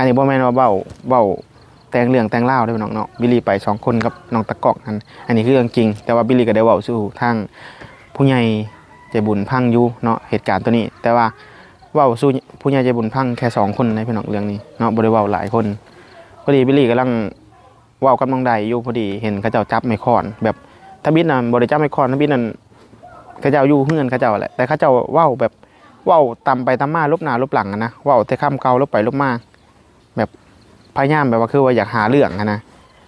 ອັນນີ້ບໍ່ແມ່ນວ່າເວົ້າ ເວົ້າແຕ່ງເລື່ອງແຕ່ງລາວເດ້ພີ່ນ້ອງເນາະ. ບິລລີໄປສອງຄົນກັບນ້ອງຕາກ້ອງຫັ້ນ ອັນນີ້ຄືເລື່ອງຈິງ. ແຕ່ວ່າບິລລີກໍໄດ້ເວົ້າສູ່ທາງຜູ້ໃຫຍ່ໃຈບຸນຟັງຢູ່ເນາະ ເຫດການໂຕນີ້. ແຕ່ວ່າເວົ້າສູ່ຜູ້ໃຫຍ່ໃຈບຸນຟັງແຄ່ສອງຄົນເດ້ພີ່ນ້ອງ ເລື່ອງນີ້ເນາະ ບໍ່ໄດ້ເວົ້າຫຼາຍຄົນ. ພໍດີບິລລີກຳລັງ ເວົ້າກັບນ້ອງໄດຢູ່ ພໍດີເຫັນເຂົາເຈົ້າຈັບໄມ້ຄ້ອນ ແບບທຳອິດນະ ບໍ່ໄດ້ຈັບໄມ້ຄ້ອນ ທຳອິດນັ້ນ ເຂົາເຈົ້າຢູ່ເຮືອນເຂົາເຈົ້າແຫຼະ ແຕ່ເຂົາເຈົ້າເວົ້າແບບ ເວົ້າຕຳໄປຕຳມາ ຫຼົບໜ້າຫຼົບຫຼັງຫັ້ນນະ ເວົ້າແຕ່ຄຳເກົ່າຫຼົບໄປຫຼົບມາ ແບບພະຍາຍາມແບບວ່າ ຄືວ່າຢາກຫາເລື່ອງຫັ້ນນະ.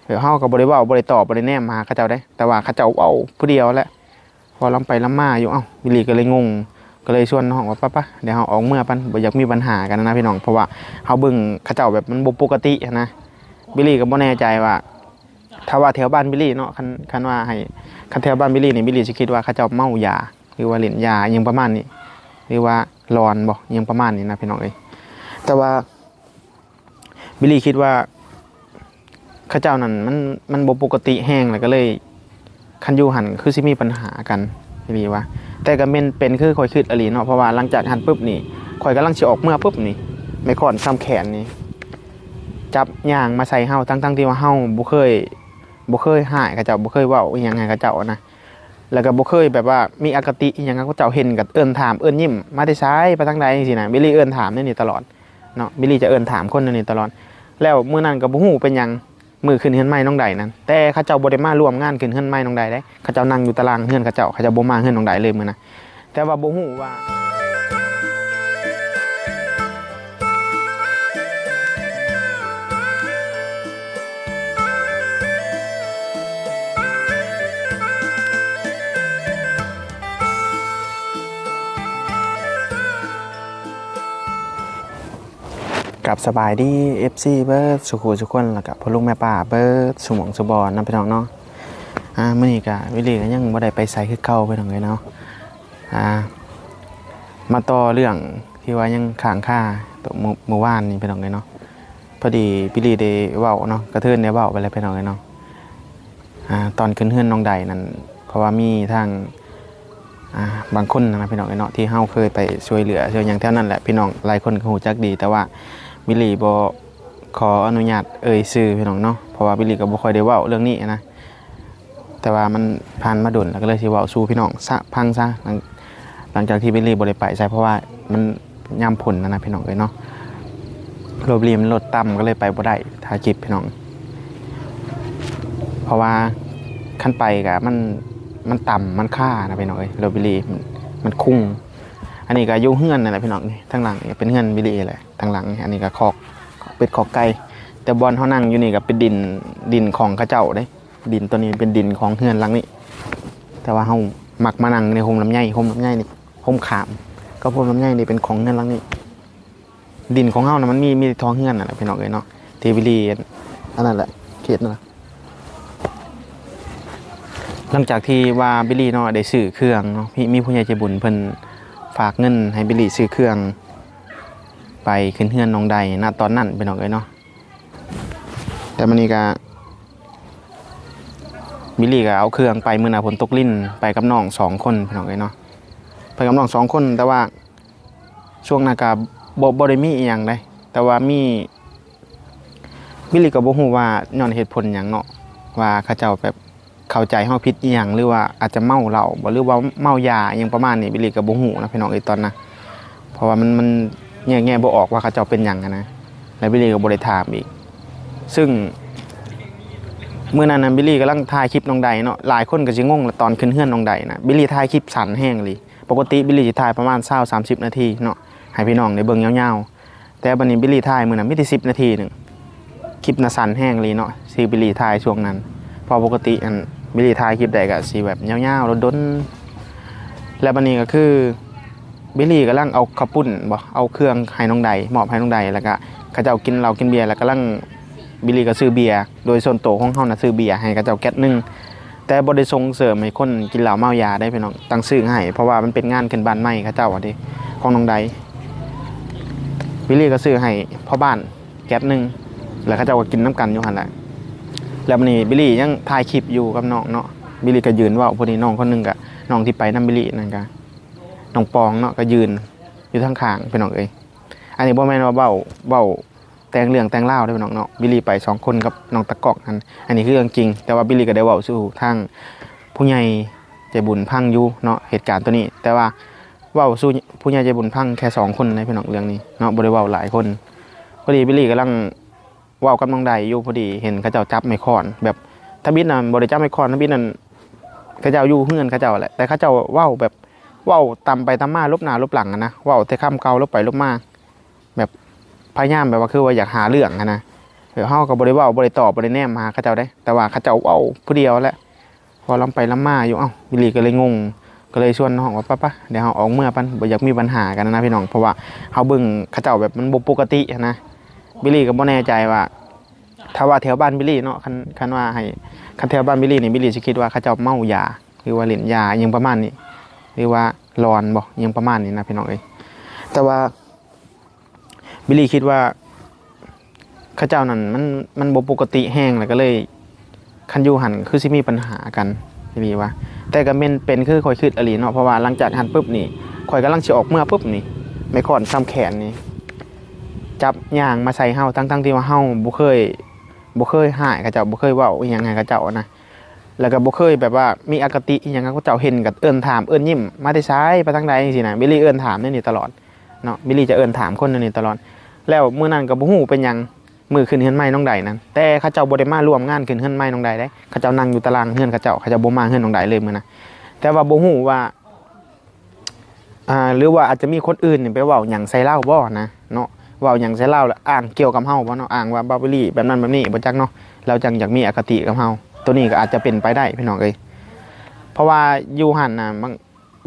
ແບບເຮົາກໍບໍ່ໄດ້ເວົ້າ ບໍ່ໄດ້ຕອບ ບໍ່ໄດ້ແນມຫາເຂົາເຈົ້າເດ້ ແຕ່ວ່າເຂົາເຈົ້າເວົ້າຜູ້ດຽວແຫຼະ. ເວົ້າລຳໄປລຳມາຢູ່ ເອົ້າ ບິລລີກໍເລີຍງົງ ກໍເລີຍຊວນນ້ອງວ່າ ໄປໆ ດຽວເຮົາອອກເມືອກັນ ບໍ່ຢາກມີບັນຫາກັນນະພີ່ນ້ອງ ເພາະວ່າເຮົາເບິ່ງເຂົາເຈົ້າແບບມັນບໍ່ປົກກະຕິຫັ້ນນະ. ບິລລີກໍບໍ່ແນ່ໃຈວ່າ ຖ້າວ່າແຖວບ້ານບິລລີເນາະ ຄັນ ຄັນວ່າໃຫ້ ຄັນແຖວບ້ານບິລລີນີ້ ບິລລີຊິຄິດວ່າເຂົາເຈົ້າເມົາຢາ ຫຼືວ່າຫຼິ້ນຢາອີ່ຫຍັງປະມານນີ້ ຫຼືວ່າຫຼອນບໍ ອີ່ຫຍັງປະມານນີ້ນະພີ່ນ້ອງເອີຍ. ແຕ່ວ່າ ບິລລີຄິດວ່າເຂົາເຈົ້ານັ້ນມັນ ມັນບໍ່ປົກກະຕິແຮງ ແລ້ວກໍເລີຍ ຄັນຢູ່ຫັ້ນຄືຊິມີບັນຫາກັນ ບິລລີວ່າ. ແຕ່ກໍແມ່ນເປັນຄືຂ້ອຍຄິດອີ່ຫຼີເນາະ ເພາະວ່າຫຼັງຈາກຫັ້ນປຶບນີ້ ຂ້ອຍກຳລັງຊິອອກເມືອປຶບນີ້ ໄມ້ຄ້ອນຊ່ຳແຂນນີ້ ຈັບຍ່າງມາໃສ່ເຮົາ ທັງໆທີ່ວ່າເຮົາບໍ່ເຄີຍ ບໍ່ເຄີຍຮ້າຍເຂົາເຈົ້າ ບໍ່ເຄີຍເວົ້າອີ່ຫຍັງໃຫ້ເຂົາເຈົ້ານະ ແລ້ວກໍບໍ່ເຄີຍແບບວ່າມີອະຄະຕິອີ່ຫຍັງກັບເຂົາເຈົ້າ ເຫັນກໍເອີ້ນຖາມ ເອີ້ນຍິ້ມ ມາແຕ່ໃສ ໄປທາງໃດ ຈັ່ງຊີ້ນະ. ບິລລີເອີ້ນຖາມແນວນີ້ຕະຫຼອດເນາະ ບິລລີຈະເອີ້ນຖາມຄົນແນວນີ້ຕະຫຼອດ. ແລ້ວມື້ນັ້ນກໍບໍ່ຮູ້ເປັນຫຍັງ ມື້ຂຶ້ນເຮືອນໃໝ່ນ້ອງໄດນັ້ນ ແຕ່ເຂົາເຈົ້າບໍ່ໄດ້ມາຮ່ວມງານຂຶ້ນເຮືອນໃໝ່ນ້ອງໄດເດ້ ເຂົາເຈົ້ານັ່ງຢູ່ຕາລ່າງເຮືອນເຂົາເຈົ້າ ເຂົາເຈົ້າບໍ່ມາເຮືອນນ້ອງໄດເລີຍມື້ນັ້ນ. ແຕ່ວ່າບໍ່ຮູ້ວ່າ ກັບສະບາຍດີ ເອັຟຊີ ເບິດສູ່ຄູ່ສູ່ຄົນ ແລ້ວກະພໍ່ລຸງແມ່ປ້າເບິດສູ່ໝ່ອງສູ່ບ່ອນນະພີ່ນ້ອງເນາະ. ອາ ມື້ນີ້ກະວິລລີກະຍັງບໍ່ໄດ້ໄປໃສຄືເກົ່າພີ່ນ້ອງເອີຍເນາະ. ອາ ມາຕໍ່ເລື່ອງທີ່ວ່າຍັງຄ້າງຄາໂຕມື້ ມື້ວານນີ້ພີ່ນ້ອງເອີຍເນາະ. ພໍດີບິລລີໄດ້ເວົ້າເນາະ ກະເທີນໄດ້ເວົ້າໄປແລ້ວພີ່ນ້ອງເອີຍເນາະ. ອາ ຕອນຂຶ້ນເຮືອນນ້ອງໄດນັ້ນ ເພາະວ່າມີທາງ ອາ ບາງຄົນນະພີ່ນ້ອງເອີຍເນາະ ທີ່ເຮົາເຄີຍໄປຊ່ວຍເຫຼືອຊ່ວຍຫຍັງແຖວນັ້ນແຫຼະ ພີ່ນ້ອງຫຼາຍຄົນກໍຮູ້ຈັກດີ ແຕ່ວ່າບິລລີບໍ່ຂໍອະນຸຍາດເອີ່ຍຊື່ພີ່ນ້ອງເນາະ ເພາະວ່າບິລລີກໍບໍ່ຄ່ອຍໄດ້ເວົ້າເລື່ອງນີ້ນະ. ແຕ່ວ່າມັນຜ່ານມາດົນແລ້ວ ກໍເລີຍຊິເວົ້າສູ່ພີ່ນ້ອງຊະ ຟັງຊະ. ຫຼັງ ຫຼັງຈາກທີ່ບິລລີບໍ່ໄດ້ໄປໃສ ເພາະວ່າມັນຍາມຝົນນະນະພີ່ນ້ອງເອີຍເນາະ ລົດບິລລີມັນລົດຕ່ຳ ກໍເລີຍໄປບໍ່ໄດ້ ຖ່າຍຄລິບພີ່ນ້ອງ. ເພາະວ່າຄັນໄປກະມັນ ມັນຕ່ຳ ມັນຄານະພີ່ນ້ອງເອີຍ ລົດບິລລີມັນ ມັນຄຸ່ງ. ອັນນີ້ກະຢູ່ເຮືອນນັ້ນແຫຼະພີ່ນ້ອງ ທາງຫຼັງນີ້ເປັນເຮືອນບິລລີແຫຼະ ທາງຫຼັງນີ້. ອັນນີ້ກະຄອກ ເປັດຄອກໄກ່ ແຕ່ບ່ອນເຮົານັ່ງຢູ່ນີ້ກະເປັນດິນ ດິນຂອງເຂົາເຈົ້າເດ້. ດິນໂຕນີ້ເປັນດິນຂອງເຮືອນຫຼັງນີ້ ແຕ່ວ່າເຮົາມັກມານັ່ງໃນຮົ່ມລຳໄຍ ຮົ່ມລຳໄຍນີ້ ຮົ່ມຂາມກັບຮົ່ມລຳໄຍນີ້ເປັນຂອງເຮືອນຫຼັງນີ້. ດິນຂອງເຮົານະ ມັນມີ ມີແຕ່ທໍ່ເຮືອນນັ້ນແຫຼະພີ່ນ້ອງເອີຍເນາະ ທີ່ບິລລີ ອັນນັ້ນແຫຼະ ເຂດນັ້ນນະ. ຫຼັງຈາກທີ່ວ່າບິລລີເນາະ ໄດ້ຊື້ເຄື່ອງເນາະ ມີ ມີຜູ້ໃຫຍ່ໃຈບຸນເພິ່ນຝາກເງິນໃຫ້ບິລລີຊື້ເຄື່ອງໄປຂຶ້ນເຮືອນນ້ອງໄດນະ ຕອນນັ້ນພີ່ນ້ອງເອີຍເນາະ. ແລ້ວມື້ນີ້ກະ ບິລລີກະເອົາເຄື່ອງໄປ ມື້ນັ້ນຝົນຕົກລິນ ໄປກັບນ້ອງສອງຄົນພີ່ນ້ອງເອີຍເນາະ ໄປກັບນ້ອງສອງຄົນ. ແຕ່ວ່າຊ່ວງນັ້ນກະບໍ່ ບໍ່ໄດ້ມີອີ່ຫຍັງເດ້ ແຕ່ວ່າມີ ບິລລີກໍບໍ່ຮູ້ວ່າຍ້ອນເຫດຜົນຫຍັງເນາະ ວ່າເຂົາເຈົ້າແບບເຂົ້າໃຈເຮົາຜິດອີ່ຫຍັງ ຫຼືວ່າອາດຈະເມົາເຫຼົ້າບໍ ຫຼືວ່າເມົາຢາອີ່ຫຍັງປະມານນີ້ ບິລລີກໍບໍ່ຮູ້ນະພີ່ນ້ອງເອີຍຕອນນັ້ນ. ເພາະວ່າມັນ ມັນແຍກແຍະບໍ່ອອກວ່າເຂົາເຈົ້າເປັນຫຍັງຫັ້ນນະ ແລ້ວບິລລີກໍບໍ່ໄດ້ຖາມອີກ. ຊຶ່ງມື້ນັ້ນນະ ບິລລີກຳລັງຖ່າຍຄລິບນ້ອງໄດເນາະ ຫຼາຍຄົນກໍຊິງົງລະ ຕອນຂຶ້ນເຮືອນນ້ອງໄດນະ ບິລລີຖ່າຍຄລິບສັ້ນແຮງອີ່ຫຼີ. ປົກກະຕິບິລລີຊິຖ່າຍປະມານຊາວ ສາມສິບນາທີເນາະ ໃຫ້ພີ່ນ້ອງໄດ້ເບິ່ງຍາວໆ ແຕ່ບັດນີ້ບິລລີຖ່າຍມື້ນັ້ນມີແຕ່ສິບນາທີໜຶ່ງ. ຄລິບນະສັ້ນແຮງອີ່ຫຼີເນາະ ທີ່ບິລລີຖ່າຍຊ່ວງນັ້ນ ເພາະປົກກະຕິອັນ ບິລລີຖ່າຍຄລິບໃດກໍຊິແບບຍາວໆດົນໆ. ແລ້ວບັດນີ້ກໍຄື ບິລລີກຳລັງເອົາເຂົ້າປຸ້ນບໍ ເອົາເຄື່ອງໃຫ້ນ້ອງໄດ ມອບໃຫ້ນ້ອງໄດ ແລ້ວກະເຂົາເຈົ້າກິນເຫຼົ້າກິນເບຍ ແລ້ວກຳລັງ ບິລລີກໍຊື້ເບຍ ໂດຍສ່ວນໂຕຂອງເຮົານະ ຊື້ເບຍໃຫ້ເຂົາເຈົ້າແກັດໜຶ່ງ ແຕ່ບໍ່ໄດ້ສົ່ງເສີມໃຫ້ຄົນກິນເຫຼົ້າເມົາຢາເດ້ພີ່ນ້ອງ ຕັ້ງຊື້ໃຫ້ ເພາະວ່າມັນເປັນງານຂຶ້ນບ້ານໃໝ່ເຂົາເຈົ້າເດ້ ຂອງນ້ອງໄດ. ບິລລີກໍຊື້ໃຫ້ພໍ່ບ້ານແກັດໜຶ່ງ ແລ້ວເຂົາເຈົ້າກໍກິນນຳກັນຢູ່ຫັ້ນແຫຼະ. ແລ້ວບັດນີ້ບິລລີຍັງຖ່າຍຄລິບຢູ່ກັບນ້ອງເນາະ ບິລລີກໍຢືນເວົ້າ ພໍດີນ້ອງຄົນໜຶ່ງກໍ ນ້ອງທີ່ໄປນຳບິລລີນັ້ນກໍ ນ້ອງປອງເນາະ ກໍຢືນຢູ່ທາງຂ້າງພີ່ນ້ອງເອີຍ. ອັນນີ້ບໍ່ແມ່ນວ່າເວົ້າ ເວົ້າ ແຕ່ງເລື່ອງແຕ່ງລາວເດ້ພີ່ນ້ອງເນາະ. ບິລລີໄປສອງຄົນກັບນ້ອງຕາກ້ອງຫັ້ນ ອັນນີ້ຄືເລື່ອງຈິງ, ແຕ່ວ່າບິລລີກໍໄດ້ເວົ້າສູ່ທາງຜູ້ໃຫຍ່ໃຈບຸນຟັງຢູ່ເນາະ ເຫດການໂຕນີ້, ແຕ່ວ່າເວົ້າສູ່ຜູ້ໃຫຍ່ໃຈບຸນຟັງແຄ່ສອງຄົນເດ້ພີ່ນ້ອງ ເລື່ອງນີ້ເນາະ ບໍ່ໄດ້ເວົ້າຫຼາຍຄົນ. ພໍດີບິລລີກຳລັງ ເວົ້າກັບນ້ອງໃດຢູ່ ພໍດີເຫັນເຂົາເຈົ້າຈັບໄມ້ຄ້ອນ ແບບທຳອິດນະບໍ່ໄດ້ຈັບໄມ້ຄ້ອນ ທຳອິດນັ້ນເຂົາເຈົ້າຢູ່ເຮືອນເຂົາເຈົ້າແຫຼະ ແຕ່ເຂົາເຈົ້າເວົ້າແບບ ເວົ້າຕຳໄປຕຳມາ ຫຼົບໜ້າຫຼົບຫຼັງຫັ້ນນະ ເວົ້າແຕ່ຄຳເກົ່າຫຼົບໄປຫຼົບມາ ແບບພະຍາຍາມແບບວ່າຄືວ່າຢາກຫາເລື່ອງຫັ້ນນະ. ແບບເຮົາກໍບໍ່ໄດ້ເວົ້າ ບໍ່ໄດ້ຕອບ ບໍ່ໄດ້ແນມຫາເຂົາເຈົ້າເດ້ ແຕ່ວ່າເຂົາເຈົ້າເວົ້າຜູ້ດຽວແຫຼະ. ເວົ້າລຳໄປລຳມາຢູ່ ເອົ້າ ບິລລີກໍເລີຍງົງ ກໍເລີຍຊວນນ້ອງວ່າ ໄປໆ ດຽວເຮົາອອກເມືອກັນ ບໍ່ຢາກມີບັນຫາກັນນະພີ່ນ້ອງ ເພາະວ່າເຮົາເບິ່ງເຂົາເຈົ້າແບບມັນບໍ່ປົກກະຕິຫັ້ນນະ. ບິລລີກໍບໍ່ແນ່ໃຈວ່າ ຖ້າວ່າແຖວບ້ານບິລລີເນາະ ຄັນ ຄັນວ່າໃຫ້ ຄັນແຖວບ້ານບິລລີນີ້ ບິລລີຊິຄິດວ່າເຂົາເຈົ້າເມົາຢາ ຫຼືວ່າຫຼິ້ນຢາອີ່ຫຍັງປະມານນີ້ ຫຼືວ່າຫຼອນບໍ່ ອີ່ຫຍັງປະມານນີ້ນະພີ່ນ້ອງເອີຍ. ແຕ່ວ່າ ບິລລີຄິດວ່າເຂົາເຈົ້ານັ້ນມັນ ມັນບໍ່ປົກກະຕິແຮງ ແລ້ວກໍເລີຍ ຄັນຢູ່ຫັ້ນຄືຊິມີບັນຫາກັນອີ່ຫຼີວ່າ. ແຕ່ກໍແມ່ນເປັນຄືຂ້ອຍຄິດອີ່ຫຼີເນາະ ເພາະວ່າຫຼັງຈາກຫັ້ນປຶບນີ້ ຂ້ອຍກຳລັງຊິອອກເມືອປຶບນີ້ ໄມ້ຄ້ອນຊ່ຳແຂນນີ້ ຈັບຍ່າງມາໃສ່ເຮົາ ທັງໆທີ່ວ່າເຮົາບໍ່ເຄີຍ ບໍ່ເຄີຍຮ້າຍເຂົາເຈົ້າ ບໍ່ເຄີຍເວົ້າອີ່ຫຍັງໃຫ້ເຂົາເຈົ້ານະ. ແລ້ວກໍບໍ່ເຄີຍແບບວ່າມີອະຄະຕິອີ່ຫຍັງກັບເຂົາເຈົ້າ ເຫັນກໍເອີ້ນຖາມ ເອີ້ນຍິ້ມ ມາແຕ່ໃສ ໄປທາງໃດ ຈັ່ງຊີ້ນະ. ບິລລີເອີ້ນຖາມແນວນີ້ຕະຫຼອດເນາະ ບິລລີຈະເອີ້ນຖາມຄົນແນວນີ້ຕະຫຼອດ. ແລ້ວມື້ນັ້ນກໍບໍ່ຮູ້ເປັນຫຍັງ ມື້ຂຶ້ນເຮືອນໃໝ່ນ້ອງໃດນັ້ນ ແຕ່ເຂົາເຈົ້າບໍ່ໄດ້ມາຮ່ວມງານຂຶ້ນເຮືອນໃໝ່ນ້ອງໃດເດ້ ເຂົາເຈົ້ານັ່ງຢູ່ຕາລ່າງເຮືອນເຂົາເຈົ້າ ເຂົາເຈົ້າບໍ່ມາເຮືອນນ້ອງໃດເລີຍມື້ນັ້ນ. ແຕ່ວ່າບໍ່ຮູ້ວ່າ ອ່າ ຫຼືວ່າອາດຈະມີຄົນອື່ນນີ້ໄປເວົ້າຫຍັງໃສ່ລາວບໍ່ນະເນາະ ເວົ້າຫຍັງໃສ່ລາວ ແລ້ວອ້າງກ່ຽວກັບເຮົາບໍ່ເນາະ ອ້າງວ່າບາວວິລີແບບນັ້ນແບບນີ້ ບໍ່ຈັກເນາະ ລາວຈັ່ງຢາກມີອະຄະຕິກັບເຮົາ. ໂຕນີ້ກໍອາດຈະເປັນໄປໄດ້ພີ່ນ້ອງເອີຍ ເພາະວ່າຢູ່ຫັ້ນນະ ບາງ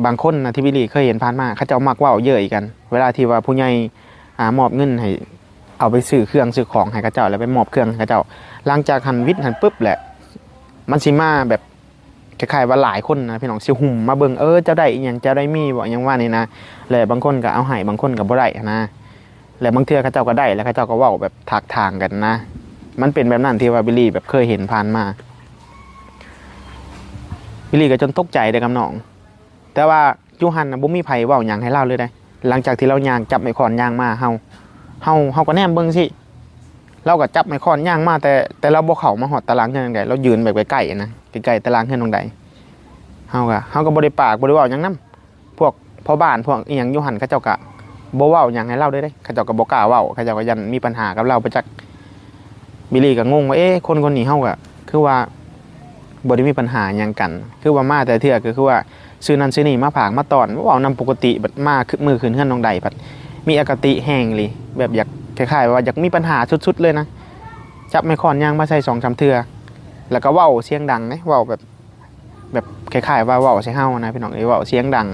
ບາງຄົນນະທີ່ບິລລີເຄີຍເຫັນຜ່ານມາ ເຂົາເຈົ້າມັກເວົ້າເຍີ້ຍກັນ ເວລາທີ່ວ່າຜູ້ໃຫຍ່ ອ່າ ມອບເງິນໃຫ້ເອົາໄປຊື້ເຄື່ອງຊື້ຂອງໃຫ້ເຂົາເຈົ້າ ແລ້ວໄປມອບເຄື່ອງໃຫ້ເຂົາເຈົ້າ ຫຼັງຈາກຫັ້ນ ວິດຫັ້ນປຶບແຫຼະ ມັນຊິມາແບບ ຄ້າຍໆວ່າຫຼາຍຄົນນະພີ່ນ້ອງ ຊິຫຸ້ມມາເບິ່ງ ເອີ ເຈົ້າໄດ້ອີ່ຫຍັງ ເຈົ້າໄດ້ມີບໍ່ ອີ່ຫຍັງວ່ານີ້ນະ. ແລະບາງຄົນກໍເອົາໃຫ້ ບາງຄົນກໍບໍ່ໄດ້ຫັ້ນນະ. ແລະບາງເທື່ອເຂົາເຈົ້າກໍໄດ້ ແລ້ວເຂົາເຈົ້າກໍເວົ້າແບບຖາກຖາງກັນນະ. ມັນເປັນແບບນັ້ນ ທີ່ວ່າບິລລີແບບເຄີຍເຫັນຜ່ານມາ. ບິລລີກໍຈົນຕົກໃຈເດ້ກັບນ້ອງ ແຕ່ວ່າຢູ່ຫັ້ນນະ ບໍ່ມີໃຜເວົ້າຫຍັງໃຫ້ລາວເລີຍເດ້. ຫຼັງຈາກທີ່ລາວຍ່າງຈັບໄມ້ຄ້ອນຍ່າງມາ ເຮົາ ເຮົາ ເຮົາກໍແນມເບິ່ງຊີ້ ລາວກໍຈັບໄມ້ຄ້ອນຍ່າງມາ ແຕ່ ແຕ່ລາວບໍ່ເຂົ້າມາຮອດຕາລ່າງເຮືອນນ້ອງໃດ ລາວຢືນແບບໃກ້ໆນະ ໃກ້ໆຕາລ່າງເຮືອນນ້ອງໃດ. ເຮົາກໍ ເຮົາກໍບໍ່ໄດ້ປາກ ບໍ່ໄດ້ເວົ້າຫຍັງນຳ. ພວກພໍ່ບ້ານ ພວກອີ່ຫຍັງຢູ່ຫັ້ນ ເຂົາເຈົ້າກໍບໍ່ເວົ້າຫຍັງໃຫ້ລາວເລີຍເດ້. ເຂົາເຈົ້າກໍບໍ່ກ້າເວົ້າ ເຂົາເຈົ້າກໍຢ້ານມີບັນຫາກັບລາວໄປຈັກ. ບິລລີກໍງົງວ່າ ເອະ ຄົນ ຄົນນີ້ ເຮົາກໍຄືວ່າບໍ່ໄດ້ມີບັນຫາຫຍັງກັນ ຄືວ່າມາແຕ່ເທື່ອກໍຄືວ່າຊື້ນັ້ນຊື້ນີ້ມາຝາກມາຕ້ອນ ເວົ້ານຳປົກກະຕິ. ບັດມາມື້ຂຶ້ນເຮືອນນ້ອງໃດ ບັດມີອະຄະຕິແຮງອີ່ຫຼີ ແບບຢາກ ຄ້າຍໆວ່າຢາກມີບັນຫາສຸດໆເລີຍນະ. ຈັບໄມ້ຄ້ອນຍ່າງມາໃສ່ສອງສາມເທື່ອ ແລ້ວກໍເວົ້າສຽງດັງເດ້ ເວົ້າແບບ ແບບຄ້າຍໆວ່າເວົ້າໃສ່ເຮົານະພີ່ນ້ອງເອີຍ ເວົ້າສຽງດັງ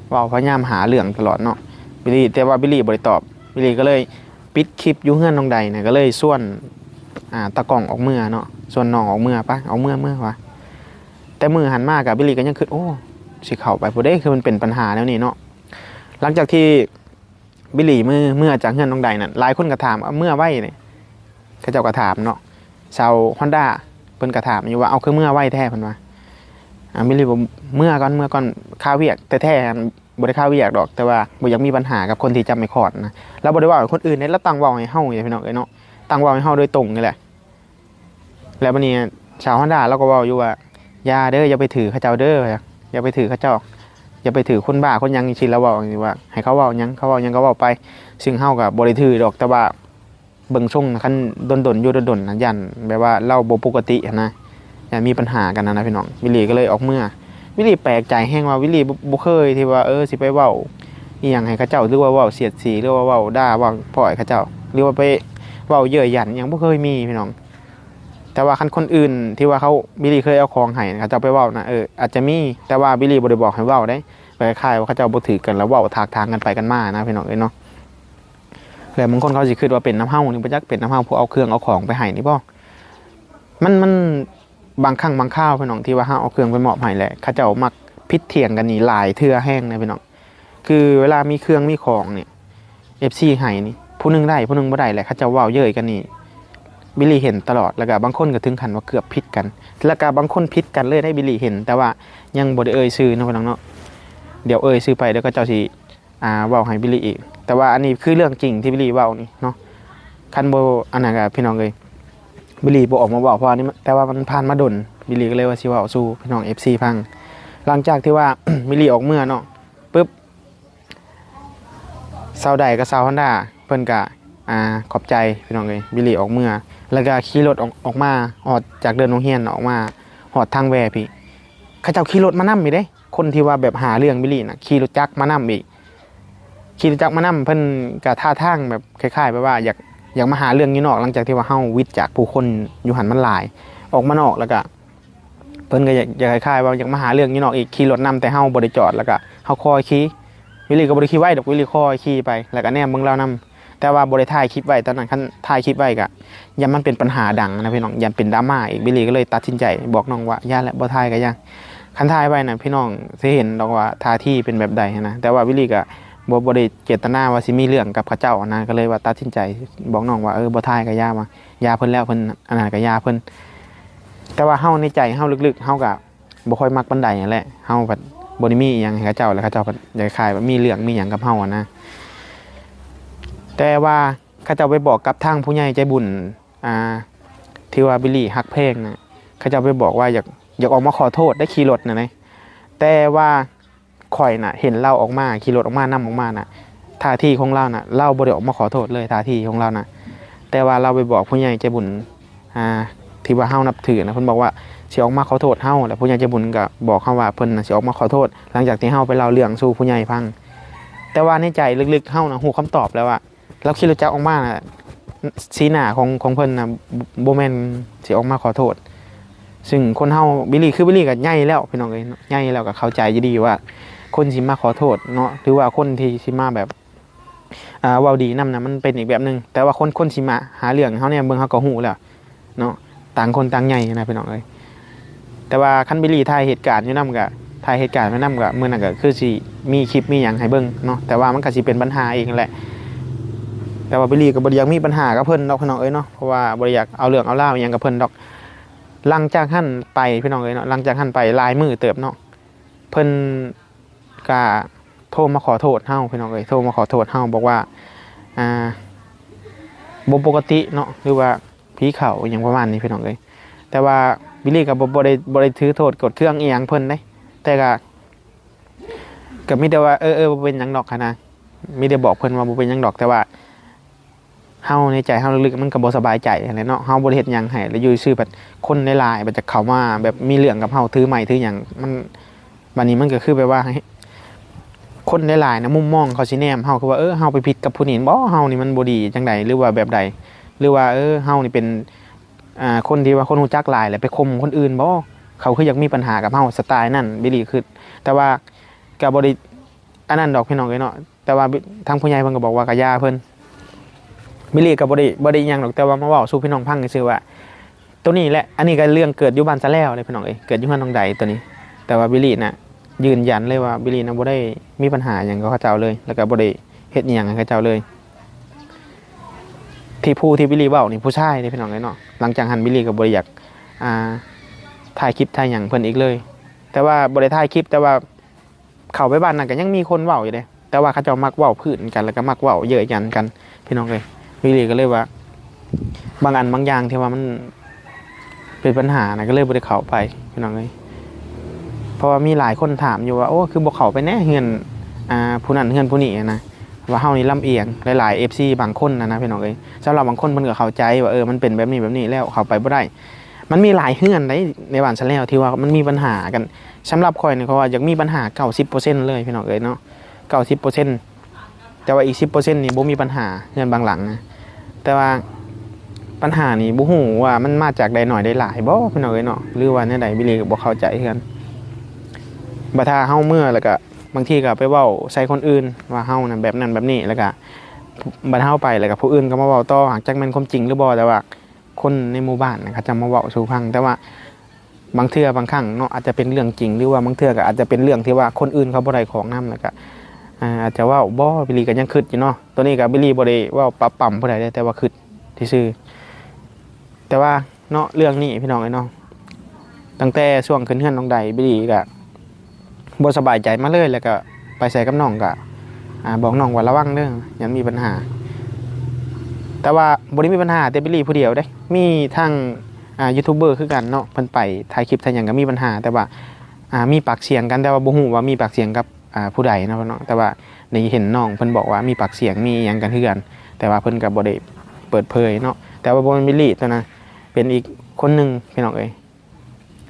ເວົ້າພະຍາຍາມຫາເລື່ອງຕະຫຼອດເນາະ ບິລລີ. ແຕ່ວ່າບິລລີບໍ່ໄດ້ຕອບ ບິລລີກໍເລີຍປິດຄລິບຢູ່ເຮືອນນ້ອງໃດນະ ກໍເລີຍຊວນ ອ່າ ຕາກ້ອງອອກເມືອເນາະ ຊວນນ້ອງອອກເມືອ ໄປ ອອກເມືອ ເມືອວ່າ. ແຕ່ມື້ຫັ້ນມາກໍ ບິລລີກໍຍັງຄິດ ໂອ້ ຊິເຂົ້າໄປບໍ່ເດ້ ຄືມັນເປັນບັນຫາແນວນີ້ເນາະ. ຫຼັງຈາກທີ່ ບິລລີເມືອ ເມືອຈາກເຮືອນນ້ອງໃດນັ້ນ ຫຼາຍຄົນກໍຖາມວ່າ ເມືອໄວນີ້ ເຂົາເຈົ້າກໍຖາມເນາະ. ຊາວຮອນດ້າເພິ່ນກໍຖາມຢູ່ວ່າ ເອົາ ຄືເມືອໄວແທ້ ເພິ່ນວ່າ. ອາ ບິລລີບອກ ເມືອກ່ອນ ເມືອກ່ອນ ຄາວຽກແທ້ໆ ບໍ່ໄດ້ຄາວຽກດອກ ແຕ່ວ່າບໍ່ຢາກມີບັນຫາກັບຄົນທີ່ຈັບໄມ້ຄ້ອນນະ. ລາວບໍ່ໄດ້ເວົ້າໃຫ້ຄົນອື່ນເດ້ ລາວຕັ້ງເວົ້າໃຫ້ເຮົານີ້ແຫຼະ ພີ່ນ້ອງເອີຍເນາະ ຕັ້ງເວົ້າໃຫ້ເຮົາໂດຍຕົງນີ້ແຫຼະ. ແລ້ວບັດນີ້ຊາວຮອນດ້າລາວກໍເວົ້າຢູ່ວ່າ ຢ່າເດີ ຢ່າໄປຖືເຂົາເຈົ້າເດີ ຢ່າໄປຖືເຂົາເຈົ້າ ຢ່າໄປຖືຄົນບ້າຄົນຫຍັງຈັ່ງຊີ້. ລາວເວົ້າວ່າ ໃຫ້ເຂົາເວົ້າຫຍັງ ເຂົາເວົ້າຫຍັງກໍເວົ້າໄປ ຊຶ່ງເຮົາກໍບໍ່ໄດ້ຖືດອກ ແຕ່ວ່າເບິ່ງຊົງ ຄັນດົນໆ ຢູ່ດົນໆນະ ຢ້ານແບບວ່າລາວບໍ່ປົກກະຕິຫັ້ນນະ ຢ້ານມີບັນຫາກັນຫັ້ນນະ ພີ່ນ້ອງ. ວິລລີກໍເລີຍອອກເມືອ ວິລລີແປກໃຈແຮງວ່າ ວິລລີບໍ່ ບໍ່ເຄີຍທີ່ວ່າ ເອີ ຊິໄປເວົ້າອີ່ຫຍັງໃຫ້ເຂົາເຈົ້າ ຫຼືວ່າເວົ້າສຽດສີ ຫຼືວ່າເວົ້າດ່າເວົ້າພ້ອຍເຂົາເຈົ້າ ຫຼືວ່າໄປເວົ້າເຍີ້ຍຫຍັນອີ່ຫຍັງ ບໍ່ເຄີຍມີ ພີ່ນ້ອງ. ແຕ່ວ່າຄັນຄົນອື່ນທີ່ວ່າເຂົາ ບິລລີເຄີຍເອົາຂອງໃຫ້ ເຂົາເຈົ້າໄປເວົ້ານະ ເອີ ອາດຈະມີ ແຕ່ວ່າບິລລີບໍ່ໄດ້ບອກໃຫ້ເວົ້າເດ້ ແບບຄ້າຍໆວ່າເຂົາເຈົ້າບໍ່ຖືກກັນ ແລ້ວເວົ້າຖາກຖາງກັນໄປກັນມານະ ພີ່ນ້ອງເອີຍເນາະ. ແລ້ວບາງຄົນເຂົາຊິຄິດວ່າເປັນນຳເຮົານີ້ບໍ່ຈັກ ເປັນນຳເຮົາຜູ້ເອົາເຄື່ອງເອົາຂອງໄປໃຫ້ນີ້ບໍ່. ມັນ ມັນບາງຄັ້ງບາງຄາວ ພີ່ນ້ອງ ທີ່ວ່າເຮົາເອົາເຄື່ອງໄປມອບໃຫ້ແຫຼະ ເຂົາເຈົ້າມັກຜິດຖຽງກັນນີ້ຫຼາຍເທື່ອແຮງນະ ພີ່ນ້ອງ. ຄືເວລາມີເຄື່ອງມີຂອງນີ້ ເອັຟຊີໃຫ້ນີ້ ຜູ້ໜຶ່ງໄດ້ ຜູ້ໜຶ່ງບໍ່ໄດ້ ແລ້ວເຂົາເຈົ້າເວົ້າເຍີ້ຍກັນນີ້ ບິລລີເຫັນຕະຫຼອດ. ແລ້ວກະບາງຄົນກໍເຖິງຂັ້ນວ່າເກືອບຜິດກັນ ແລ້ວກະບາງຄົນຜິດກັນເລີຍໄດ໋ ບິລລີເຫັນ ແຕ່ວ່າຍັງບໍ່ໄດ້ເອີ່ຍຊື່ເນາະ ພີ່ນ້ອງເນາະ. ດຽວເອີ່ຍຊື່ໄປ ດຽວເຂົາເຈົ້າຊິ ອ່າ ເວົ້າໃຫ້ບິລລີອີກ. ແຕ່ວ່າອັນນີ້ຄືເລື່ອງຈິງທີ່ບິລລີເວົ້ານີ້ເນາະ. ຄັນບໍ່ອັນນັ້ນກໍ ພີ່ນ້ອງເອີຍ ບິລລີບໍ່ອອກມາເວົ້າ ເພາະວ່ານີ້ ແຕ່ວ່າມັນຜ່ານມາດົນ ບິລລີກໍເລີຍວ່າຊິເວົ້າສູ່ພີ່ນ້ອງເອັຟຊີຟັງ. ຫຼັງຈາກທີ່ວ່າ ບິລລີອອກເມືອເນາະປຶບ ຊາວໃດກັບຊາວຮອນດ້າເພິ່ນກະ ອ່າ ຂອບໃຈພີ່ນ້ອງເອີຍ ບິລລີອອກເມືອ ແລ້ວກະຂີ່ລົດອອກ ອອກມາ ອອກຈາກເດີ່ນໂຮງຮຽນອອກມາຮອດທາງແວພີ້ ເຂົາເຈົ້າຂີ່ລົດມານຳອີກເດ້. ຄົນທີ່ວ່າແບບຫາເລື່ອງບິລລີນະ ຂີ່ລົດຈັກມານຳອີກ ຂີ່ລົດຈັກມານຳ ເພິ່ນກະທ່າທາງແບບຄ້າຍໆແບບວ່າຢາກ ຢາກມາຫາເລື່ອງຢູ່ນອກ ຫຼັງຈາກທີ່ວ່າເຮົາຫວິດຈາກຜູ້ຄົນຢູ່ຫັ້ນມັນຫຼາຍ ອອກມານອກ ແລ້ວກະ ເພິ່ນກໍຢາກ ຢາກຄ້າຍໆວ່າຢາກມາຫາເລື່ອງຢູ່ນອກອີກ ຂີ່ລົດນຳ ແຕ່ເຮົາບໍ່ໄດ້ຈອດ ແລ້ວກໍເຮົາຄອຍຂີ່ ວິລລີກໍບໍ່ໄດ້ຂີ່ໄວດອກ ວິລລີຄອຍຂີ່ໄປ ແລ້ວກໍແນມເບິ່ງລາວນຳ ແຕ່ວ່າບໍ່ໄດ້ຖ່າຍຄລິບໄວ້ຕອນນັ້ນ ຄັນຖ່າຍຄລິບໄວ້ກໍຢ້ານມັນເປັນປັນຫາດັງນະພີ່ນ້ອງ ຢ້ານເປັນດຣາມ່າອີກ ວິລລີກໍເລີຍຕັດສິນໃຈບອກນ້ອງວ່າ ຢ່າແຫຼະ ບໍ່ຖ່າຍກໍຢ່າ ຄັນຖ່າຍໄວ້ນະພີ່ນ້ອງຊິເຫັນດອກວ່າທ່າທີເປັນແບບໃດຫັ້ນນະ ແຕ່ວ່າວິລລີກໍບໍ່ ບໍ່ໄດ້ເຈດຕະນາວ່າຊິມີເລື່ອງກັບເຂົາເຈົ້ານະ ກໍເລີຍວ່າຕັດສິນໃຈບອກນ້ອງວ່າ ເອີ ບໍ່ຖ່າຍກໍຢ່າ ວ່າ ຢ່າເພິ່ນແລ້ວ ເພິ່ນອັນນັ້ນກໍຢ່າເພິ່ນ ແຕ່ວ່າເຮົາໃນໃຈເຮົາເລິກໆ ເຮົາກໍບໍ່ຄ່ອຍມັກປານໃດຫັ້ນແຫຼະ ເຮົາພັດບໍ່ໄດ້ມີອີ່ຫຍັງໃຫ້ເຂົາເຈົ້າ ແລ້ວເຂົາເຈົ້າພັດຄ້າຍໆວ່າມີເລື່ອງມີຫຍັງກັບເຮົາຫັ້ນນະ ແຕ່ວ່າເຂົາເຈົ້າໄປບອກກັບທາງຜູ້ໃຫຍ່ໃຈບຸນ ອ່າ ທີ່ວ່າບິລລີຮັກແພງນະ ເຂົາເຈົ້າໄປບອກວ່າຢາກ ຢາກອອກມາຂໍໂທດໄດ້ຂີ່ລົດນະ ແຕ່ວ່າ ຂ້ອຍນະເຫັນລາວອອກມາ ຂີ່ລົດອອກມາ ນຳອອກມານະ ທ່າທີຂອງລາວນະ ລາວບໍ່ໄດ້ອອກມາຂໍໂທດເລີຍ ທ່າທີຂອງລາວນະ ແຕ່ວ່າລາວໄປບອກຜູ້ໃຫຍ່ໃຈບຸນ ອ່າ ທີ່ວ່າເຮົານັບຖືນະ ເພິ່ນບອກວ່າຊິອອກມາຂໍໂທດເຮົາ ແລ້ວຜູ້ໃຫຍ່ໃຈບຸນກໍບອກເຮົາວ່າເພິ່ນນະຊິອອກມາຂໍໂທດ ຫຼັງຈາກທີ່ເຮົາໄປເລົ່າເລື່ອງສູ່ຜູ້ໃຫຍ່ຟັງ ແຕ່ວ່າໃນໃຈເລິກໆ ເຮົານະຮູ້ຄຳຕອບແລ້ວວ່າ ລາວຂີ່ລົດຈັກອອກມານະ ສີໜ້າຂອງ ຂອງເພິ່ນນະ ບໍ່ແມ່ນຊິອອກມາຂໍໂທດ ຊຶ່ງຄົນເຮົາ ບິລລີ ຄືບິລລີກໍໃຫຍ່ແລ້ວພີ່ນ້ອງເອີຍ ໃຫຍ່ແລ້ວກໍເຂົ້າໃຈຢູ່ດີວ່າ ຄົນຊິມາຂໍໂທດເນາະ ຫຼືວ່າຄົນທີ່ຊິມາແບບ ອ່າ ເວົ້າດີນຳນະ ມັນເປັນອີກແບບໜຶ່ງ ແຕ່ວ່າຄົນ ຄົນຊິມາຫາເລື່ອງເຮົາແນມເບິ່ງ ເຮົາກໍຮູ້ແລ້ວ ເນາະ ຕ່າງຄົນຕ່າງໃຫຍ່ນະພີ່ນ້ອງເອີຍ ແຕ່ວ່າຄັນບິລລີຖ່າຍເຫດການຢູ່ນຳກະ ຖ່າຍເຫດການໄປນຳກະ ມື້ນັ້ນກະຄືຊິມີຄລິບມີຫຍັງໃຫ້ເບິ່ງເນາະ ແຕ່ວ່າມັນກະຊິເປັນບັນຫາອີກຫັ້ນແຫຼະ ແຕ່ວ່າບິລລີກະບໍ່ໄດ້ຢາກມີບັນຫາກັບເພິ່ນດອກພີ່ນ້ອງເອີຍເນາະ ເພາະວ່າບໍ່ໄດ້ຢາກເອົາເລື່ອງເອົາລາວອີ່ຫຍັງກັບເພິ່ນດອກ. ຫຼັງຈາກຫັ້ນໄປພີ່ນ້ອງເອີຍເນາະ ຫຼັງຈາກຫັ້ນໄປຫຼາຍມື້ເຕີບເນາະ ເພິ່ນ ກະໂທມາຂໍໂທດເຮົາພີ່ນ້ອງເອີຍ ໂທມາຂໍໂທດເຮົາ ບອກວ່າ ອ່າ ບໍ່ປົກກະຕິເນາະ ຫຼືວ່າຜີເຂົ້າອີ່ຫຍັງປະມານນີ້ພີ່ນ້ອງເອີຍ ແຕ່ວ່າບິລລີກໍບໍ່ ບໍ່ໄດ້ ບໍ່ໄດ້ຖືໂທດໂກດເຄືອງອີ່ຫຍັງເພິ່ນເດ້ ແຕ່ກະ ກະມີແຕ່ວ່າ ເອີ ເອີ ບໍ່ເປັນຫຍັງດອກຫັ້ນນະ ມີແຕ່ບອກເພິ່ນວ່າບໍ່ເປັນຫຍັງດອກ ແຕ່ວ່າ ເຮົາໃນໃຈເຮົາເລິກໆ ມັນກໍບໍ່ສະບາຍໃຈຫັ້ນແຫຼະເນາະ ເຮົາບໍ່ໄດ້ເຮັດຫຍັງໃຫ້ ແລ້ວຢູ່ຊື່ບັດຄົນຫຼາຍໆ ບັດຈະເຂົ້າມາແບບມີເລື່ອງກັບເຮົາ ຖືໄມ້ຖືຫຍັງ ມັນ ບັດນີ້ມັນກໍຄືແບບວ່າ ຄົນຫຼາຍໆນະ ມຸມມອງເຂົາຊິແນມເຮົາ ຄືວ່າ ເອີ ເຮົາໄປຜິດກັບຜູ້ນີ້ບໍ ເຮົານີ້ມັນບໍ່ດີຈັ່ງໃດ ຫຼືວ່າແບບໃດ ຫຼືວ່າ ເອີ ເຮົານີ້ເປັນ ອ່າ ຄົນທີ່ວ່າຄົນຮູ້ຈັກຫຼາຍ ແລ້ວໄປຂົ່ມຄົນອື່ນບໍ ເຂົາຄືຢາກມີບັນຫາກັບເຮົາ ສະໄຕລ໌ນັ້ນ ບິລລີຄຶດ ແຕ່ວ່າກໍບໍ່ໄດ້ ອັນນັ້ນດອກພີ່ນ້ອງເອີຍເນາະ ແຕ່ວ່າທາງຜູ້ໃຫຍ່ເພິ່ນກໍບອກວ່າກະຢ່າເພິ່ນ ບິລລີກໍບໍ່ໄດ້ ບໍ່ໄດ້ອີ່ຫຍັງດອກ ແຕ່ວ່າມາເວົ້າສູ່ພີ່ນ້ອງຟັງຊື່ໆວ່າ ໂຕນີ້ແຫຼະ ອັນນີ້ກໍເລື່ອງເກີດຢູ່ບ້ານສະແລ້ວເດ້ພີ່ນ້ອງເອີຍ ເກີດຢູ່ເຮືອນນ້ອງໃດໂຕນີ້ ແຕ່ວ່າບິລລີນະຢືນຢັນເລີຍວ່າບິລລີນະບໍ່ໄດ້ມີບັນຫາຫຍັງກັບເຂົາເຈົ້າເລີຍ ແລ້ວກໍບໍ່ໄດ້ເຮັດອີ່ຫຍັງໃຫ້ເຂົາເຈົ້າເລີຍ ທີ່ຜູ້ທີ່ບິລລີເວົ້ານີ້ຜູ້ຊາຍເດ້ພີ່ນ້ອງເອີຍເນາະ ຫຼັງຈາກຫັ້ນບິລລີກໍບໍ່ໄດ້ຢາກ ອ່າ ຖ່າຍຄລິບຖ່າຍຫຍັງເພິ່ນອີກເລີຍ ແຕ່ວ່າບໍ່ໄດ້ຖ່າຍຄລິບ ແຕ່ວ່າ ເຂົ້າໄປບ້ານນັ້ນກໍຍັງມີຄົນເວົ້າຢູ່ເດ້ ແຕ່ວ່າເຂົາເຈົ້າມັກເວົ້າພື້ນກັນ ແລ້ວກໍມັກເວົ້າເຍີ້ຍຫຍັນກັນ ພີ່ນ້ອງເອີຍ ວິລລີກໍເລີຍວ່າ ບາງອັນບາງຢ່າງທີ່ວ່າມັນເປັນບັນຫານະ ກໍເລີຍບໍ່ໄດ້ເຂົ້າໄປ ພີ່ນ້ອງເອີຍ ເພາະວ່າມີຫຼາຍຄົນຖາມຢູ່ວ່າ ໂອ້ ຄືບໍ່ເຂົ້າໄປແດ່ເຮືອນ ອ່າ ຜູ້ນັ້ນເຮືອນຜູ້ນີ້ນະ ວ່າເຮົານີ້ລຳອຽງ ຫຼາຍໆ ເອັຟຊີ ບາງຄົນນະນະ ພີ່ນ້ອງເອີຍ ສຳລັບບາງຄົນເພິ່ນກໍເຂົ້າໃຈວ່າ ເອີ ມັນເປັນແບບນີ້ແບບນີ້ ແລ້ວເຂົ້າໄປບໍ່ໄດ້ ມັນມີຫຼາຍເຮືອນໃດ ໃນບ້ານສະແລ້ວທີ່ວ່າມັນມີບັນຫາກັນ ສຳລັບຂ້ອຍນີ້ ຂ້ອຍວ່າຢາກມີບັນຫາເກົ້າສິບເປີເຊັນເລີຍ ພີ່ນ້ອງເອີຍເນາະ ເກົ້າສິບເປີເຊັນ ແຕ່ວ່າອີກສິບເປີເຊັນນີ້ບໍ່ມີບັນຫາ ເຮືອນບາງຫຼັງນະ ແຕ່ວ່າບັນຫານີ້ບໍ່ຮູ້ວ່າມັນມາຈາກໃດໜ້ອຍໃດຫຼາຍບໍ່ ພີ່ນ້ອງເອີຍເນາະ ຫຼືວ່າແນວໃດ ວິລລີກໍບໍ່ເຂົ້າໃຈຄືກັນ ບັດຖ້າເຮົາເມືອແລ້ວກໍບາງທີກໍໄປເວົ້າໃສ່ຄົນອື່ນວ່າເຮົານັ້ນແບບນັ້ນແບບນີ້ ແລ້ວກໍບັດເຮົາໄປແລ້ວກໍຜູ້ອື່ນກໍມາເວົ້າຕໍ່ ຫາກຈັກແມ່ນຄວາມຈິງຫຼືບໍ່ ແຕ່ວ່າ ຄົນໃນໝູ່ບ້ານນະ ເຂົາຈະມາເວົ້າສູ່ຟັງ ແຕ່ວ່າບາງເທື່ອບາງຄັ້ງເນາະ ອາດຈະເປັນເລື່ອງຈິງ ຫຼືວ່າບາງເທື່ອກໍອາດຈະເປັນເລື່ອງທີ່ວ່າຄົນອື່ນເຂົາບໍ່ໄດ້ຂອງນຳ ແລ້ວກະ ອາ ອາດຈະເວົ້າບໍ່ ບິລລີກໍຍັງຄິດຢູ່ເນາະ ໂຕນີ້ກໍບິລລີບໍ່ໄດ້ເວົ້າປັບປຳຜູ້ໃດເດ້ ແຕ່ວ່າຄິດຊື່ໆ ແຕ່ວ່າເນາະ ເລື່ອງນີ້ພີ່ນ້ອງເອີຍເນາະ ຕັ້ງແຕ່ຊ່ວງຂຶ້ນເຮືອນນ້ອງໃດ ບິລລີກໍ ບໍ່ສະບາຍໃຈມາເລີຍ ແລ້ວກໍໄປໃສກັບນ້ອງກໍ ອ່າ ບອກນ້ອງວ່າລະວັງເດີ ຢ້ານມີບັນຫາ ແຕ່ວ່າບໍ່ໄດ້ມີບັນຫາແຕ່ບິລລີຜູ້ດຽວເດ້ ມີທັງ ອ່າ ຢູທູບເບີຄືກັນເນາະ ເພິ່ນໄປຖ່າຍຄລິບຖ່າຍຫຍັງກໍມີບັນຫາ ແຕ່ວ່າ ອ່າ ມີປາກສຽງກັນ ແຕ່ວ່າບໍ່ຮູ້ວ່າມີປາກສຽງກັບ ອ່າ ຜູ້ໃດເນາະ ເນາະ ແຕ່ວ່າໄດ້ເຫັນນ້ອງເພິ່ນບອກວ່າມີປາກສຽງ ມີຫຍັງກັນຄືກັນ ແຕ່ວ່າເພິ່ນກໍບໍ່ໄດ້ເປີດເຜີຍເນາະ ແຕ່ວ່າບໍ່ແມ່ນບິລລີໂຕນັ້ນ ເປັນອີກຄົນໜຶ່ງ ພີ່ນ້ອງເອີຍ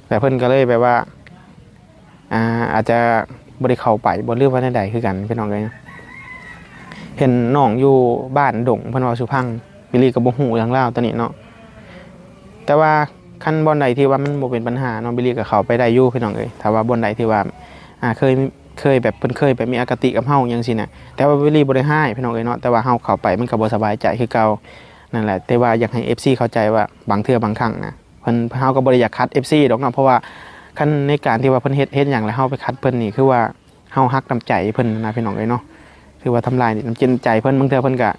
ແຕ່ເພິ່ນກໍເລີຍແບບວ່າ ອ່າ ອາດຈະບໍ່ໄດ້ເຂົ້າໄປບໍ່ ຫຼືວ່າແນວໃດຄືກັນ ພີ່ນ້ອງເອີຍ ເຫັນນ້ອງຢູ່ບ້ານດົງ ເພິ່ນເວົ້າສູ່ຟັງ ບິລລີກໍບໍ່ຮູ້ເລື່ອງລາວໂຕນີ້ເນາະ ແຕ່ວ່າຄັນບ່ອນໃດທີ່ວ່າມັນບໍ່ເປັນບັນຫາເນາະ ບິລລີກໍເຂົ້າໄປໄດ້ຢູ່ ພີ່ນ້ອງເອີຍ ຖ້າວ່າບ່ອນໃດທີ່ວ່າ ອ່າ ເຄີຍ ເຄີຍແບບ ເພິ່ນເຄີຍແບບມີອະຄະຕິກັບເຮົາຫຍັງຊີ້ນະ ແຕ່ວ່າບິລລີບໍ່ໄດ້ຮ້າຍ ພີ່ນ້ອງເອີຍເນາະ ແຕ່ວ່າເຮົາເຂົ້າໄປມັນກໍບໍ່ສະບາຍໃຈຄືເກົ່າ ນັ້ນແຫຼະ ແຕ່ວ່າຢາກໃຫ້ເອັຟຊີເຂົ້າໃຈວ່າ ບາງເທື່ອບາງຄັ້ງນະ ເພິ່ນ ເຮົາກໍບໍ່ໄດ້ຢາກຂັດເອັຟຊີດອກເນາະ ເພາະວ່າຄັນໃນການທີ່ວ່າເພິ່ນເຮັດ ເຮັດຫຍັງແລ້ວເຮົາໄປຂັດເພິ່ນນີ້ ຄືວ່າເຮົາຫັກນ້ຳໃຈເພິ່ນນະ ພີ່ນ້ອງເອີຍເນາະ ຖືວ່າທຳລາຍນ້ຳຈິດນ້ຳໃຈເພິ່ນ ບາງເທື່ອເພິ່ນກໍ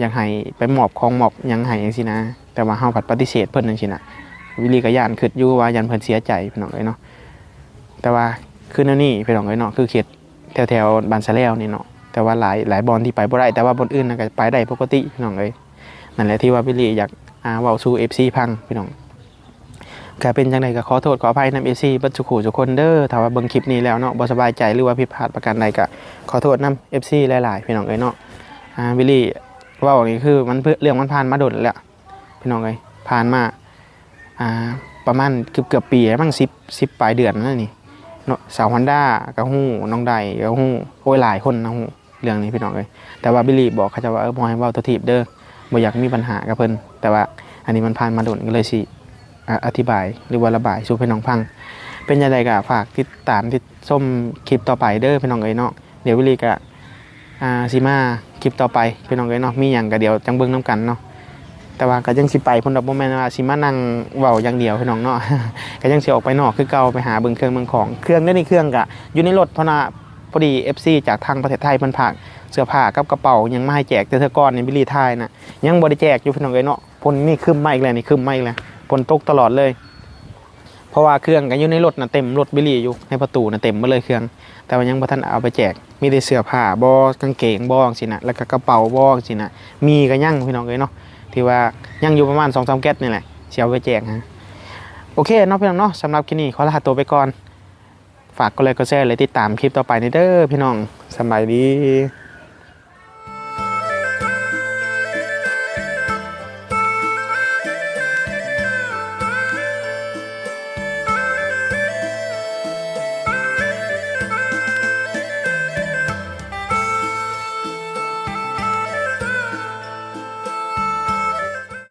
ຢາກໃຫ້ໄປມອບຂອງມອບຫຍັງໃຫ້ຈັ່ງຊີ້ນະ ແຕ່ວ່າເຮົາພັດປະຕິເສດເພິ່ນຈັ່ງຊີ້ນະ ບິລລີກໍຢ້ານ ຄິດຢູ່ວ່າຢ້ານເພິ່ນເສຍໃຈ ພີ່ນ້ອງເອີຍເນາະ ແຕ່ວ່າຄືແນວນີ້ ພີ່ນ້ອງເອີຍເນາະ ຄືເຂດແຖວໆບ້ານສະແລວນີ້ເນາະ ແຕ່ວ່າຫຼາຍ ຫຼາຍບ່ອນທີ່ໄປບໍ່ໄດ້ ແຕ່ວ່າບ່ອນອື່ນນະກໍໄປໄດ້ປົກກະຕິ ພີ່ນ້ອງເອີຍ ນັ້ນແຫຼະທີ່ວ່າບິລລີຢາກ ອ່າ ເວົ້າສູ່ເອັຟຊີຟັງ ພີ່ນ້ອງ ກໍເປັນຈັ່ງໃດກໍຂໍໂທດຂໍອະໄພນຳເອັຟຊີເບິດສູ່ຄູ່ສູ່ຄົນເດີ ຖ້າວ່າເບິ່ງຄລິບນີ້ແລ້ວເນາະ ບໍ່ສະບາຍໃຈ ຫຼືວ່າຜິດພາດປະການໃດ ກໍຂໍໂທດນຳເອັຟຊີຫຼາຍໆ ພີ່ນ້ອງເອີຍເນາະ ອ່າ ບິລລີເວົ້ານີ້ຄືມັນ ເລື່ອງມັນຜ່ານມາດົນແລ້ວ ພີ່ນ້ອງເອີຍ ຜ່ານມາ ອ່າ ປະມານເກືອບໆປີແລ້ວມັ້ງ ສິບ ສິບປາຍເດືອນແລ້ວນີ້ເນາະ ສາວຮອນດ້າກໍຮູ້ ນ້ອງໄດກໍຮູ້ ໂອ້ຍ ຫຼາຍຄົນນະຮູ້ເລື່ອງນີ້ ພີ່ນ້ອງເອີຍ ແຕ່ວ່າບິລລີບອກເຂົາເຈົ້າວ່າ ເອີ ບໍ່ໃຫ້ເວົ້າໂຕທີບເດີ ບໍ່ຢາກມີບັນຫາກັບເພິ່ນ ແຕ່ວ່າອັນນີ້ມັນຜ່ານມາດົນ ກໍເລີຍຊິ ອະ ອະທິບາຍ ຫຼືວ່າລະບາຍສູ່ພີ່ນ້ອງຟັງ ເປັນຈັ່ງໃດກໍຝາກຕິດຕາມ ຕິດຊົມຄລິບຕໍ່ໄປເດີ ພີ່ນ້ອງເອີຍເນາະ ດຽວວິລລີກະ ອ່າ ຊິມາຄລິບຕໍ່ໄປ ພີ່ນ້ອງເອີຍເນາະ ມີຫຍັງກະດຽວຈັ່ງເບິ່ງນຳກັນເນາະ ແຕ່ວ່າກະຍັງຊິໄປພຸ້ນດອກ ບໍ່ແມ່ນວ່າຊິມານັ່ງເວົ້າຢ່າງດຽວ ພີ່ນ້ອງເນາະ ກະຍັງຊິອອກໄປນອກຄືເກົ່າ ໄປຫາເບິ່ງເຄື່ອງເບິ່ງຂອງ ເຄື່ອງດຽວນີ້ເຄື່ອງກະຢູ່ໃນລົດ ເພາະວ່າພໍດີເອັຟຊີຈາກທາງປະເທດໄທເພິ່ນຝາກເສື້ອຜ້າກັບກະເປົາຫຍັງມາໃຫ້ແຈກ ແຕ່ເທື່ອກ່ອນນີ້ວິລລີຖ່າຍນະ ຍັງບໍ່ໄດ້ແຈກຢູ່ ພີ່ນ້ອງເອີຍເນາະ ຝົນນີ້ຄຶ້ມມາອີກແລ້ວ ນີ້ຄຶ້ມມາອີກແລ້ວ ຝົນຕົກຕະຫຼອດເລີຍ ເພາະວ່າເຄື່ອງກໍຢູ່ໃນລົດນະ ເຕັມລົດບິລລີຢູ່ ໃນປະຕູນະເຕັມໝົດເລີຍເຄື່ອງ ແຕ່ວ່າຍັງບໍ່ທັນເອົາໄປແຈກ ມີແຕ່ເສື້ອຜ້າບໍ ກາງເກງບໍ ຈັ່ງຊີ້ນະ ແລ້ວກໍກະເປົາບໍ ຈັ່ງຊີ້ນະ ມີກໍຍັງ ພີ່ນ້ອງເອີຍເນາະ ຖືວ່າຍັງຢູ່ປະມານສອງສາມແກັດນີ້ແຫຼະ ຊິເອົາໄປແຈກຫາ ໂອເຄເນາະ ພີ່ນ້ອງເນາະ ສຳລັບຄລິບນີ້ຂໍລາໂຕໄປກ່ອນ ຝາກກົດໄລກົດແຊ ແລະ ຕິດຕາມຄລິບຕໍ່ໄປແດ່ເດີ ພີ່ນ້ອງ ສະບາຍດີ.